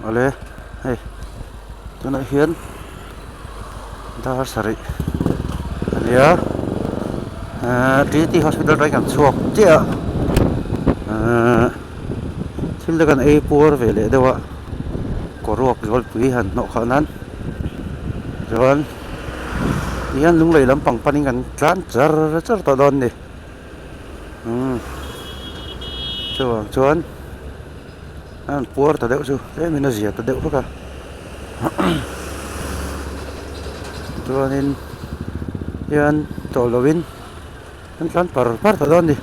Awle hei tunah hian dar sarih a nia ahh Trinity hospital atangin kan chhuak chiah a ahh thil te kan ei puar ve leh deuh a kawruak zawlpui han hnawh khah nan chuan tihian lunglei lampang panin kan tlan char char tawh dawn a ni umm chuvang chuan. A rawn puar ta deuh chu tlemin a zia ta deuh vek a chuanin hian tawh lovin an tlan par par ta dawn a ni.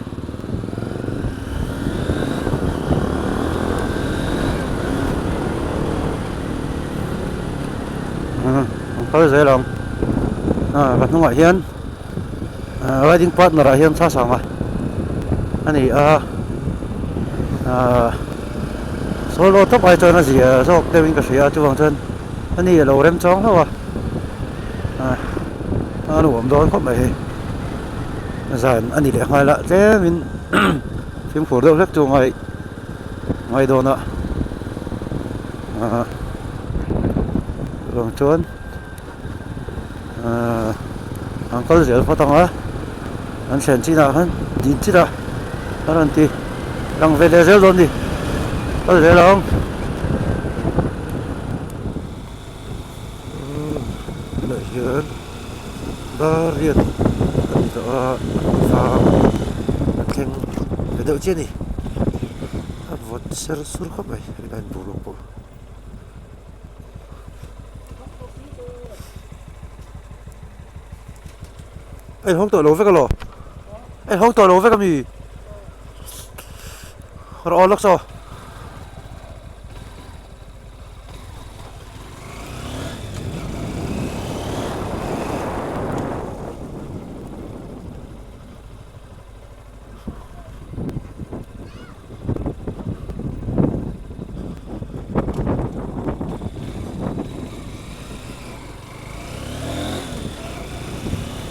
An kal zel ang ka hnungah hian riding partner ah hian thlasanga a ni a ahh solo tawp ai chuan a zia zawk deuh in ka hria a chuvang chuan ani a lo rem chang hlauh a ah a nuam dawn khawp mai hei zan a ni leh nghal a tlem in fimkhur deuh hlek chu a ngai ngai dawn a ah chuvang chuan. Ahh an kal zel phawt ang a an thlen chinah khan din chinah a rawn ti lang ve leh zel dawn a ni kal zel ang. Tunah hian dar riat a ni tawh a vang a thleng ve deuh chiah a ni a vawt ser sur khawp mai a inbuak pawh. A inhawng tawh lo vek alaw a inhawng tawh lo vek ami rawh aw lawk saw.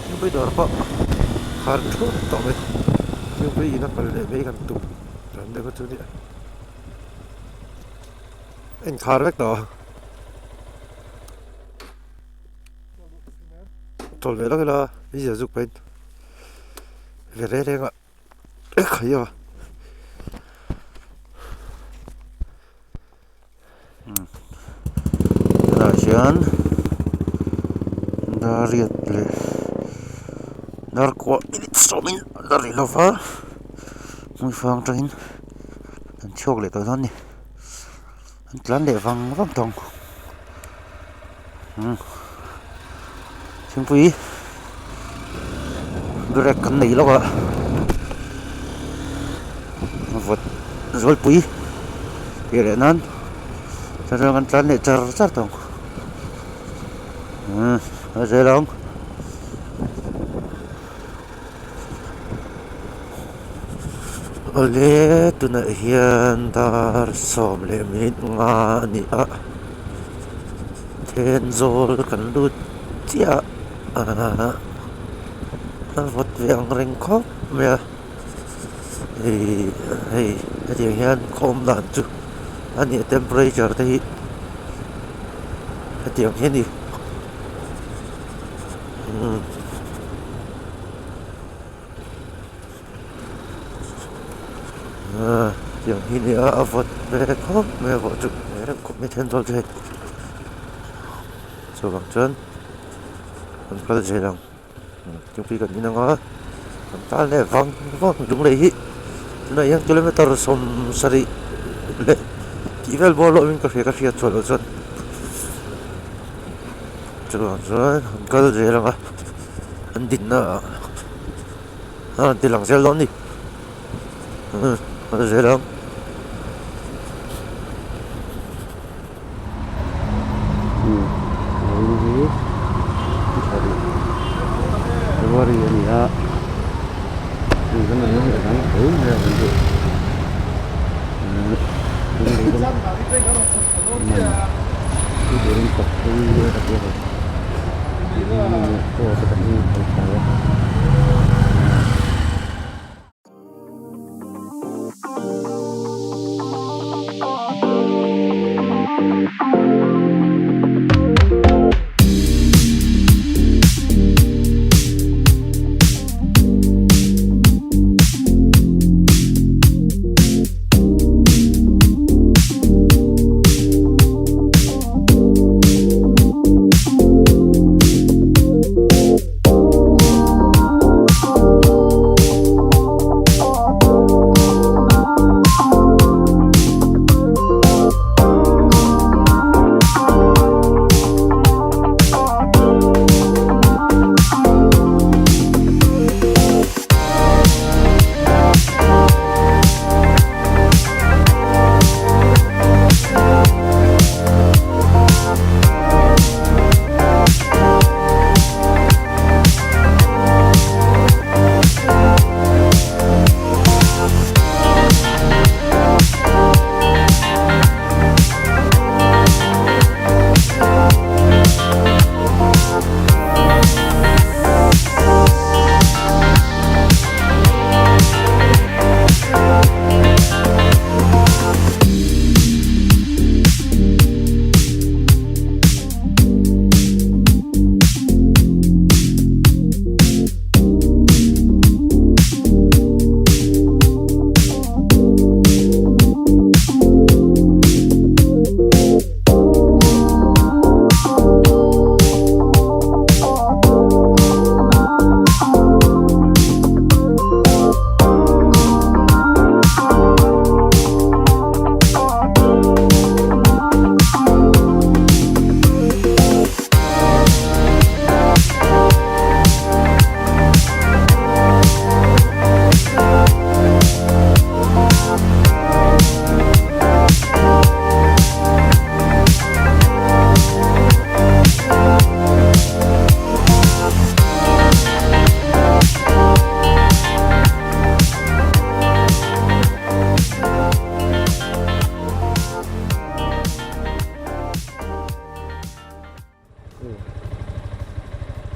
Thingpui dawr pawh khar thup tawh mai thingpui in a kal leh mai kan tum dan deuh kha chu nia a inkhar vek tawh a. Chawl ve lawk ila i zia zuk pahin ve reng reng a. Khai a tunah hian dar riat leh dar kuah minute sawmin a la ri lo va hmuifang atangin an chhuak leh tawh dawn a ni an tlan leh vang vang tawh ang thingpui break kan nei lawk a vawt zawlpui tih leh nan chuan kan tlan leh char char tawh ang a zel ang. Awle tunah hian dar sawm leh minute nga a ni a Thenzawl kan lut chiah a a vawt ve ang reng khawp mai a hei hei hetiang hian khawm dan chu a ni a temperature te hi hetiang hi a ni. Tiang hi nia a vawt ve khawp mai a vawh chu ve reuh khawp mai Thenzawl chu hei chuvang chuan kan kal zel ang thingpui kan in anga kan tan leh vang vang lunglei hi tunah hian kilometer sawmsarih leh tih vel bawr lawmin ka hria ka hriat chhuah loh chuan. Chuvang chuan an kal zel ang a an dinna ah a rawn ti lang zel dawn a ni kal zel ang. February a ni a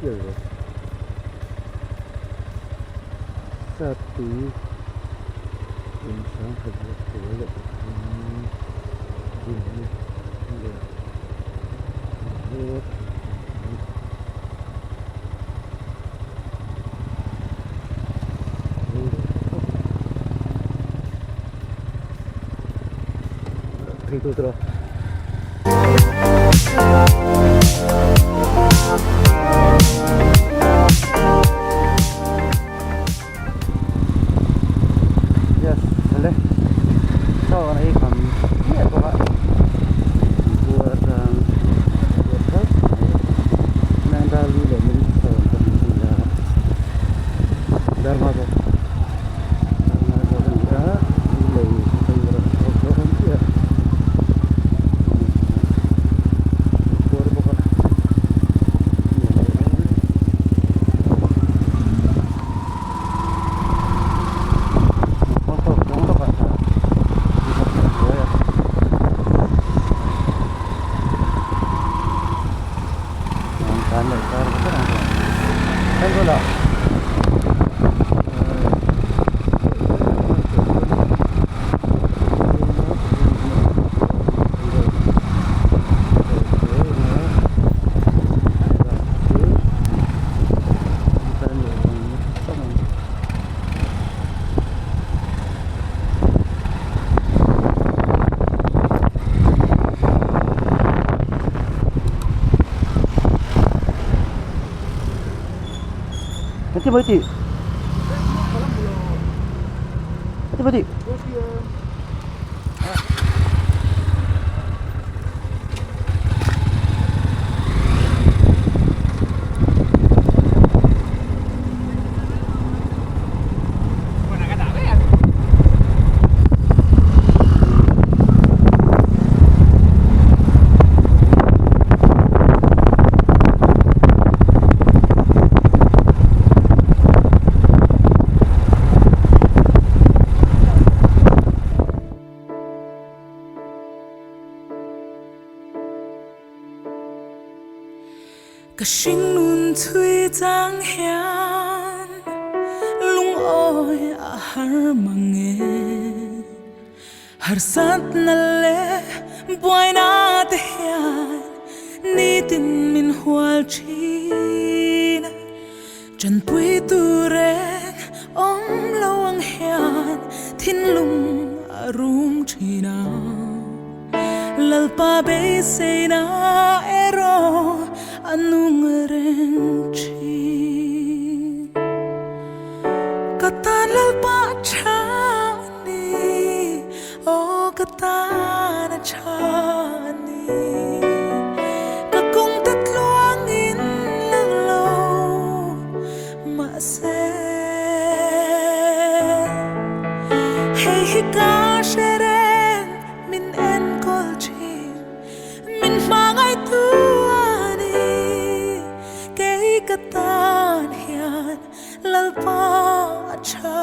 tial ve sap tui in sangkhat leh pawl leh pathum dinna leh Yes le chaw an ei kham chiah bawk a inbual atang Nandali leh min sawm ka hmu thei a Dharma bawk Dharma bawk a ni a lei atang erawh a chhuak dawn chiah a khuar bawk a. Engtin mai tih? Engtin mai tih? Ka hringnun thui chang hian lungawi a har mang e. Harsatna leh buaina te hian nitin min hual thin a. Chanpui tur reng awm lo ang hian thinlung a rum thin a. Lalpa beiseina erawh a nung reng thin. Ka tan Lalpa a tha a ni, aw ka tan a tha a ni. Ka kawngte tluangin lang lo mahse, hei hi ka hre reng. Min enkawl thin, min hmangaihtu a ni. Kei ka tan hian Lalpa a tha